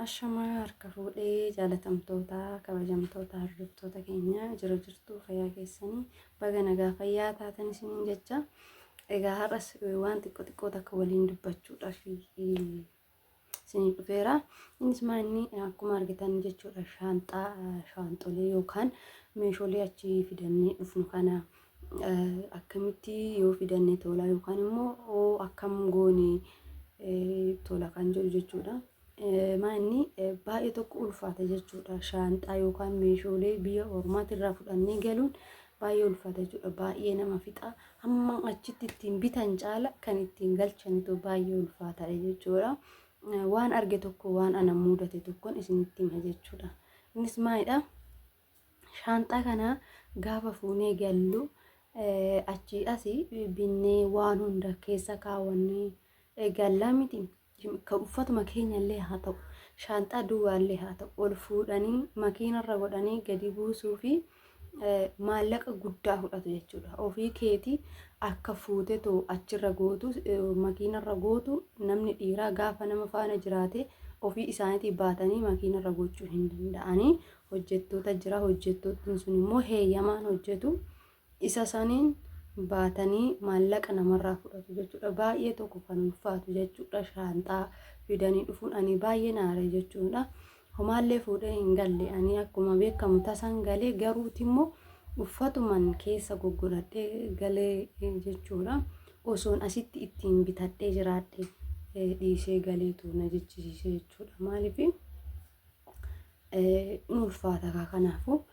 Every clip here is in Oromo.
Ashamaa harka fuudhee jaalatamtoota kabajamtoota hordoftoota keenya jira jirtu fayyaa keessanii baga nagaa fayyaa taatan isiniin jecha. Egaa har'as waan xiqqoo xiqqoo takka waliin dubbachuudhaaf isinii dhufeera. Innis maa inni akkuma argitan jechuudha shaanxaa shaanxolee yookaan meeshoolee achii fidannee dhufnu kana akkamitti yoo fidanne tola yookaan immoo akkam goone tola kan jedhu jechuudha. Maa inni baay'ee tokko ulfaata jechuudha. Shaanxaa yookaan meeshoolee biyya ormaati irraa fudhannee galuun baay'ee ulfaata jechuudha. Baay'ee nama fixa. Hamma achitti ittiin bitan caala kan ittiin galchanitu baay'ee ulfaataadha jechuudha. Waan arge tokko waan ana mudate tokkoon isinitti hima jechuudha. Innis maalidha? Shaanxaa kana gaafa fuunee gallu achii asii binnee waan hunda keessa kaawwannee gallaa miti. Kan uffatuma keenya illee haa ta'u, shaanxaa duwwaa illee haa ta'u, ol fuudhanii makiinarra godhanii gadi buusuu fi maallaqa guddaa fudhatu jechuudha. Ofii keetii akka fuute too achirra gootu makiinarra gootu namni dhiiraa gaafa nama faana jiraate ofii isaaniitii baatanii makiinarra gochuu hin danda'anii. Hojjettoota jira, hojjettootni sun immoo heeyyamaan hojjetu. Isa saniin baatanii maallaqa namarraa fudhatu jechuudha. Baay'ee tokko kan ulfaatu jechuudha. Shaanxaa fidanii dhufuun ani baay'een aare jechuudha. Homaallee fuudhee hin galle ani akkuma beekamu tasan galee garuuti immoo uffatuman keessa goggodhadhee galee jechuudha. Osoon asitti ittiin bitadhee jiraadhe dhiisee galeetu na jechisiise jechuudha. Maaliif in ulfaata kaa kanaafuu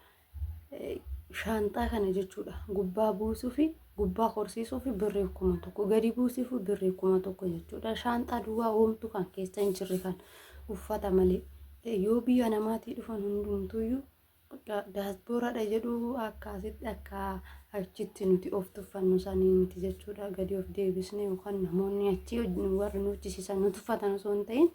shaanxaa kana jechuudha gubbaa buusuu fi gubbaa korsiisuu fi birrii 1000 gadi buusuu fi birrii 1000 jechuudha. Shaanxaa duwwaa homtuu kan keessa hin jirre kan uffata malee yoo biyya namaatii dhufan hundumtuuyyuu daasbooraadha jedhu akka asitti akka achitti nuti of tuffannu sanii miti jechuudha. Gadi of deebisne yookaan namoonni achi warri nu hojjisiisan nu tuffatan osoo hin ta'in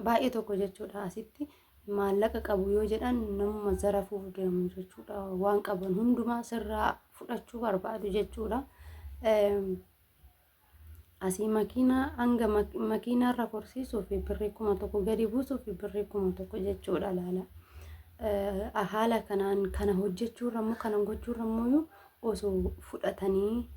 baay'ee tokko jechuudha. Asitti maallaqa qabu yoo jedhan namuma zarafuuf deemu jechuudha. Waan qaban hundumaa sirraa fudhachuu barbaadu jechuudha. Asii makiinaa hanga makiinaarra korsiisuu fi birrii 1000 gadi buusuu fi birrii 1000 jechuudha laala. Haala kanaan kana hojjechuurra immoo kana gochuurra immoo osoo fudhatanii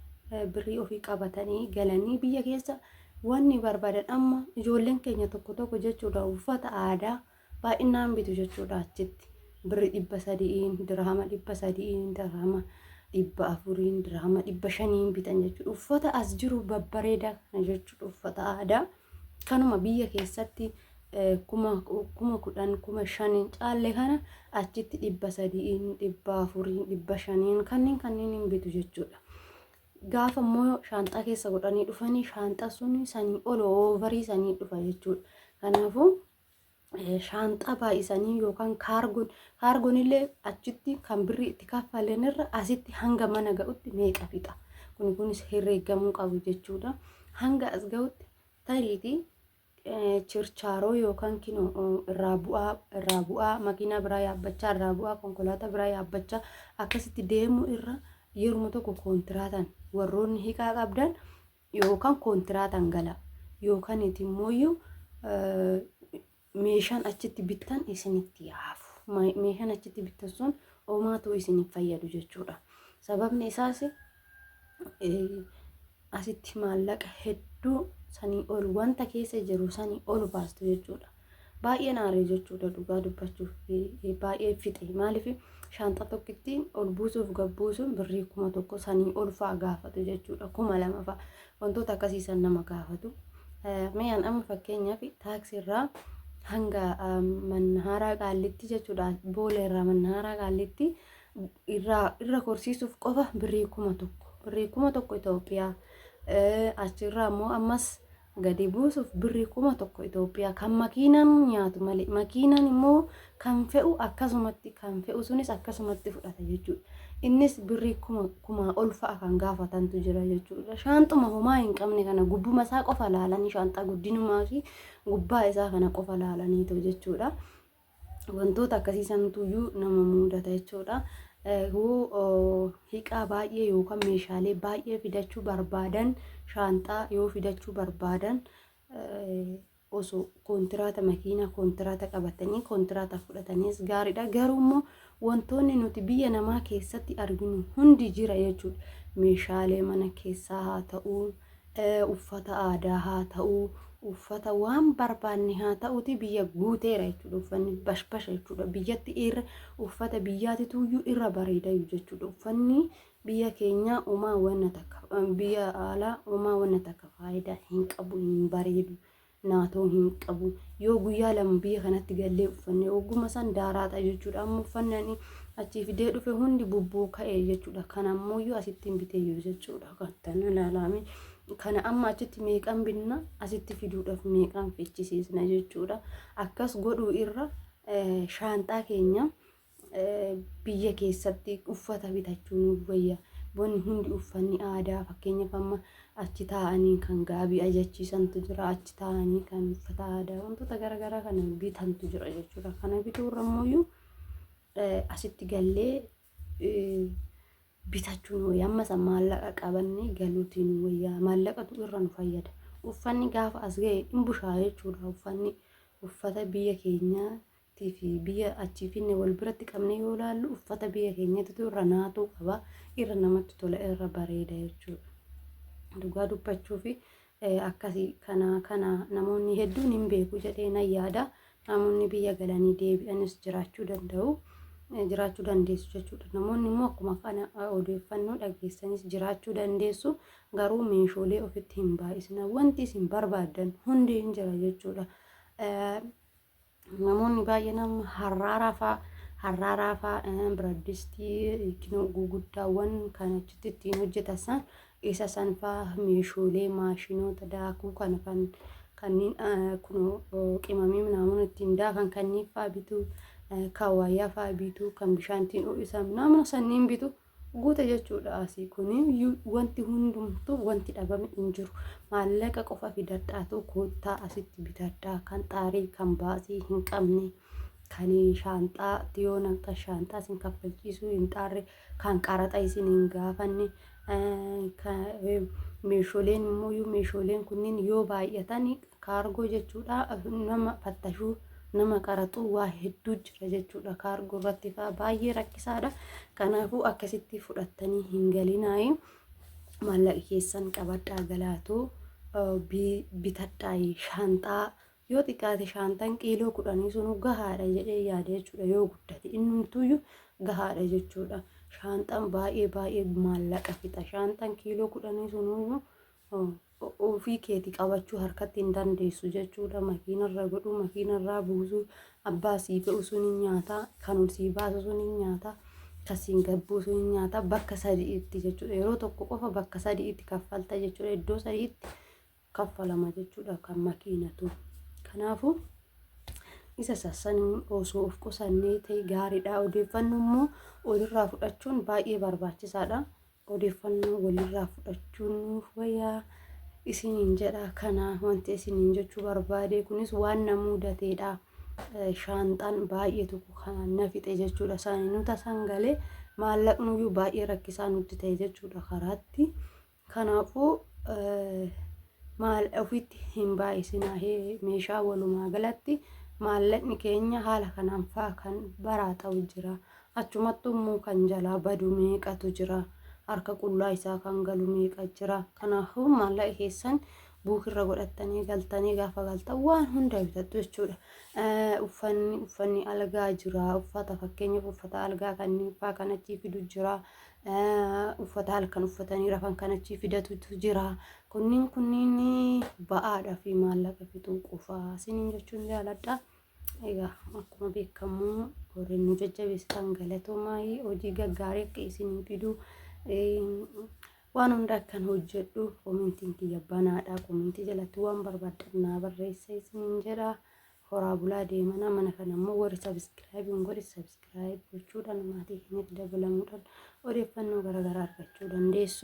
birrii ofii qabatanii galanii biyya keessa wanni barbaadan amma ijoolleen keenya tokko tokko jechuudha uffata aadaa baay'inaan bitu jechuudha achitti birri 300n dirhama 300n dirhama 400n dirhama 500n bitan jechuudha uffata as jiru babbareedaa kana jechuudha uffata aadaa kanuma biyya keessatti 10,000 5,000 caalle kana achitti 300n 400n 500n kanneen kanneen hin bitu jechuudha. Gaafa immoo shaanxaa keessa godhanii dhufanii shaanxaa sun sanii ol oovarii sanii dhufa jechuudha. Kanaafuu shaanxaa baay'isanii yookaan kaargoon kaargoon illee achitti kan birrii itti kaffalan irra asitti hanga mana ga'utti meeqa fixa. Kun kunis herreeggamuu qabu jechuudha. Hanga as ga'utti tariitii chirchaaroo yookaan kinoo irraa bu'aa irraa bu'aa makiinaa biraa yaabbachaa irraa bu'aa konkolaataa biraa yaabbachaa akkasitti deemuu irra yeruma tokko koontiraataan warroonni hiqaa qabdan yookaan koontiraataan gala yookaan immooyyuu meeshaan achitti bittan isinitti haafu. Meeshaan achitti bittan sun homaatu isin fayyadu jechuudha. Sababni isaas asitti maallaqa hedduu sanii ol wanta keessa jiru sanii ol baastu jechuudha. Baay'een aaree jechuudha dhugaa dubbachuuf baay'ee fixe. Maaliif shaanxaa tokkittiin ol buusuuf gad buusuun birrii 1000 sanii ol fa'a gaafatu jechuudha. 2000 fa'a wantoota akkasii san nama gaafatu. Mee an amma fakkeenyaaf taaksii irraa hanga Mannahaaraa Qaallitti jechuudha. Boolee irraa Mannahaaraa Qaallitti irraa irra korsiisuuf qofa birrii 1000 birrii 1000 Itoophiyaa achirraa immoo ammas gadi buusuuf birrii 1000 Itoophiyaa kan makiinaan nyaatu malee makiinaan immoo kan fe'u akkasumatti kan fe'u sunis akkasumatti fudhata jechuudha. Innis birrii kumaa ol fa'a kan gaafatantu jira jechuudha. Shaanxuma homaa hin qabne kana gubbuma isaa qofa laalanii shaanxaa guddinumaa fi gubbaa isaa kana qofa laalaniitu jechuudha. Wantoota akkasii santuyyuu nama mudata jechuudha. Yoo hiqaa baay'ee yookaan meeshaalee baay'ee fidachuu barbaadan shaanxaa yoo fidachuu barbaadan Osoo koontiraata makiinaa koontiraata qabatanii koontiraata fudhataniis gaariidha. Garuu immoo wantoonni nuti biyya namaa keessatti arginu hundi jira jechuudha. Meeshaalee mana keessaa haa ta'uu, uffata aadaa haa ta'uu, uffata waan barbaanne haa ta'uti biyya guuteera jechuudha. Uffanni bashbasha jechuudha. Biyyatti irra uffata biyyaatituyyuu irra bareedayu jechuudha. Uffanni biyya keenyaa umaa wanna takka biyya alaa umaa wanna takka faayidaa hin qabu hin bareedu. Naatoo hin qabu. Yoo guyyaa 2 biyya kanatti gallee uffanne ogguma san daaraadha jechuudha. Amma uffanni ani achii fidee dhufe hundi bubbuu ka'e jechuudha. Kana ammoo asitti hin biteeyyu jechuudha. Kan ilaalaame. Kana amma achitti meeqan binna asitti fiduudhaaf meeqan fichisiisna jechuudha. Akkas godhuu irra shaanxaa keenya biyya keessatti uffata bitachuu nuuf wayya. Wanni hundi uffanni aadaa fakkeenyaaf amma achi taa'anii kan gaabii ajachiisantu jira. Achi taa'anii kan uffata aadaa wantoota garaagaraa kana bitantu jira jechuudha. Kana bituu irra immoo asitti gallee bitachuu nu wayya. Amma san maallaqa qabannee galuutii nu wayya. Maallaqatu irra nu fayyada. Uffanni gaafa as ga'e hin bushaa jechuudha. Uffanni uffata biyya keenyaa fi biyya achii finne wal biratti qabnee yoo ilaallu uffata biyya keenyatitu irra naatuu qaba. Irra namatti tola irra bareeda jechuudha. Dhugaa dubbachuu fi akkasii kana kana namoonni hedduun hin beeku jedhee nan yaada. Namoonni biyya galanii deebi'anis jiraachuu danda'u. Jiraachuu dandeessu jechuudha. Namoonni immoo akkuma kana odeeffannoo dhageessanis jiraachuu dandeessu. Garuu meeshaalee ofitti hin baay'isina. Wanti isin barbaaddan hundi hin jira jechuudha. Namoonni baay'een amma harraaraa fa'aa harraaraa fa'aa biradistii guguddaawwan kan achitti ittiin hojjetan san isa san fa'aa meeshaalee maashinoota daakuu kana kan kanneen kun qimamii namoonni ittiin daakan kanneen fa'aa bituu kaawwayyaa fa'aa bituu kan bishaan ittiin ho'isan namoota sanniin bitu guute jechuudha. Asii kuni wanti hundumtuu wanti dhabame hin jiru. Maallaqa qofa fidadhaatu koottaa asitti bitadhaa kan xaarii kan baasii hin qabne kan shaanxaa yoo naqxa shaanxaa isin kaffalchiisuu hin xaarre kan qaraxa isin hin gaafanne meeshaaleen immoo meeshaaleen kunniin yoo baay'atan kaargoo jechuudha nama fattashuu nama qaraxuu waa hedduu jira jechuudha. Kaargoo irratti fa'aa baay'ee rakkisaadha. Kanaafuu akkasitti fudhattanii hin galinaayi. Maallaqa keessan qabadhaa galaatu bitadhaa shaanxaa yoo xiqqaate shaanxaan kiiloo 10 sunuu gahaadha jedhee yaada jechuudha. Yoo guddate innumtuyyuu gahaadha jechuudha. Shaanxaan baay'ee baay'ee maallaqa fixa. Shaanxaan kiiloo 10 sunuyyuu ofii keeti qabachuu harkatti hin dandeessu jechuudha. Makiinarra godhuu, makiinarraa buusuu, abbaa sii fe'u sun hin nyaata, kan ol sii baasu sun hin nyaata, kan siin gad buusu hin nyaata. Bakka sadiitti jechuudha. Yeroo tokko qofa bakka sadiitti kaffalta jechuudha. Iddoo sadiitti kaffalama jechuudha kan makiinatu. Kanaafuu isa sassan osoo of qusannee ta'e gaariidha. Odeeffannoo immoo walirraa fudhachuun baay'ee barbaachisaadha. Odeeffannoo walirraa fudhachuun nuuf wayyaa isiniin jedha. Kana wanti isiniin jechuu barbaade kunis waan na mudateedha. Shaanxaan baay'ee tokko kan na fixe jechuudha. Isaanii nu tasan galee maallaqnuyyuu baay'ee rakkisaa nutti ta'e jechuudha karaatti. Kanaafuu maal ofitti hin baay'isinaa meeshaa walumaa galatti maallaqni keenya haala kanaan fa'aa kan baraa ta'u jira. Achumattuu immoo kan jalaa badu meeqatu jira. Harka qullaa isaa kan galu meeqa jira. Kanaafuu maallaqa keessan buukirra godhattanii galtanii gaafa galtan waan hunda bitattu jechuudha. Uffanni uffanni algaa jira. Uffata fakkeenyaaf uffata algaa kanneen fa'aa kan achii fidu jira. Uffata halkan uffatanii rafan kan achii fidatutu jira. Kunniin kunniin ba'aadhaa fi maallaqa fixuu qofaa isiniin jechuun jaaladha. Egaa akkuma beekamu warreen nu jajjabeessitan galatoomaa hojii gaggaarii akka isinii fidu waan hunda akkan hojjedhu koomentiin kiyya banaadha. Koomentii jalatti waan barbaaddan naa barreessa isiniin jedha. Horaa bulaa deemana mana kana immoo warri sabiskiraayib hin godhe sabiskiraayib gochuudhaan maatii keenyatti dabalamuudhaan odeeffannoo garaagaraa argachuu dandeessu.